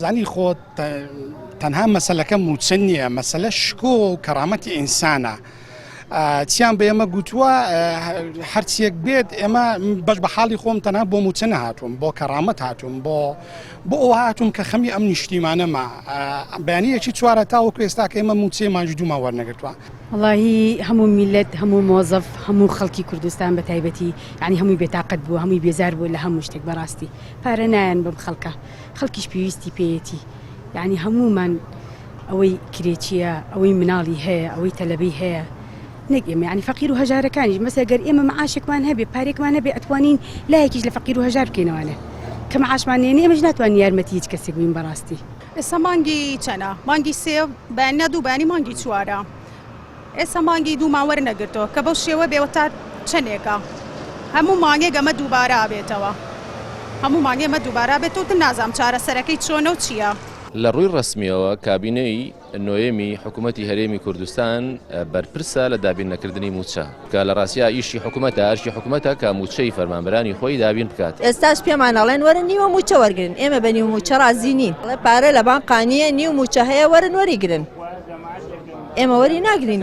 زانی خۆ تەنها مەسەلەکە مووچە نییە، مەسەلە شکۆ و کەرامەتی ئینسانە. چیان بە ئێمە گوتووە هەرچیەک بێت ئێمە بەش بە حاڵی خۆم تەنها بۆ مووچە نەهاتووم بۆ کەرامەت هاتووم بۆ بۆ ئەوە هاتووم کە خەمی ئەم نیشتیمانەمە بەیانیەکی چوارە تاوەکو ئێستا کە ئێمە مووچەی مانگی دوومان وەرنەگرتووە. وەڵاهی هەموو میللەت هەموو مۆزەف هەموو خەڵکی کوردستان بە تایبەتی یانی هەمووی بێتاقەت بووە هەمووی بێزار بووە لە هەموو شتێک بەڕاستی پارە نایەن بەم خەڵکە خەڵکیش پێویستی پێیەتی یانی هەموومان ئەوەی کرێچیە ئەوەی مناڵی هەیە ئەوەی تەلەبەی هەیە نەک ئێمە یانی فەقیر و هەژارەکانیش مەسە گەر ئێمە معاشێکمان هەبێ پارێکمان هەبێ ئەتوانین لایەکیش لە فەقیر و هەژار بکەینەوانێ کە معاشمان نێنێ ئێمەش ناتوانین یارمەتی هیچ کەسێک بین بەڕاستی. ئێستا مانگی چەنە؟ مانگی سێ بەیانی نا دوو بەیانی مانگی چوارە ئێستا مانگی دوومان وەرنەگرتەوە کە بەو شێوە بێ تا چەندێکە هەموو مانگێک ئەمە دووبارە ئەبێتەوە هەموو مانگێ ئەمە دووبارە ئەبێتەوە تر نازانم چارەسەرەکەی چۆنە و چییە. لە ڕووی ڕەسمییەوە کابینەی نۆیەمی حکوومەتی هەرێمی کوردستان بەرپرسە لە دابین نەکردنی مووچە، کە لە ڕاستیا ئیشی حکوومەتە، ئەرکی حکوومەتە کە مووچەی فەرمانبەرانی خۆی دابین بکات. ئێستاش پێمان ئەڵێن وەرن نیوە مووچە وەرگرن، ئێمە بە نیو مووچە ڕازی نین، ئەڵێ پارە لە بانقا نییە، نیو مووچە هەیە وەرن وەریگرن، ئێمە وەری ناگرین.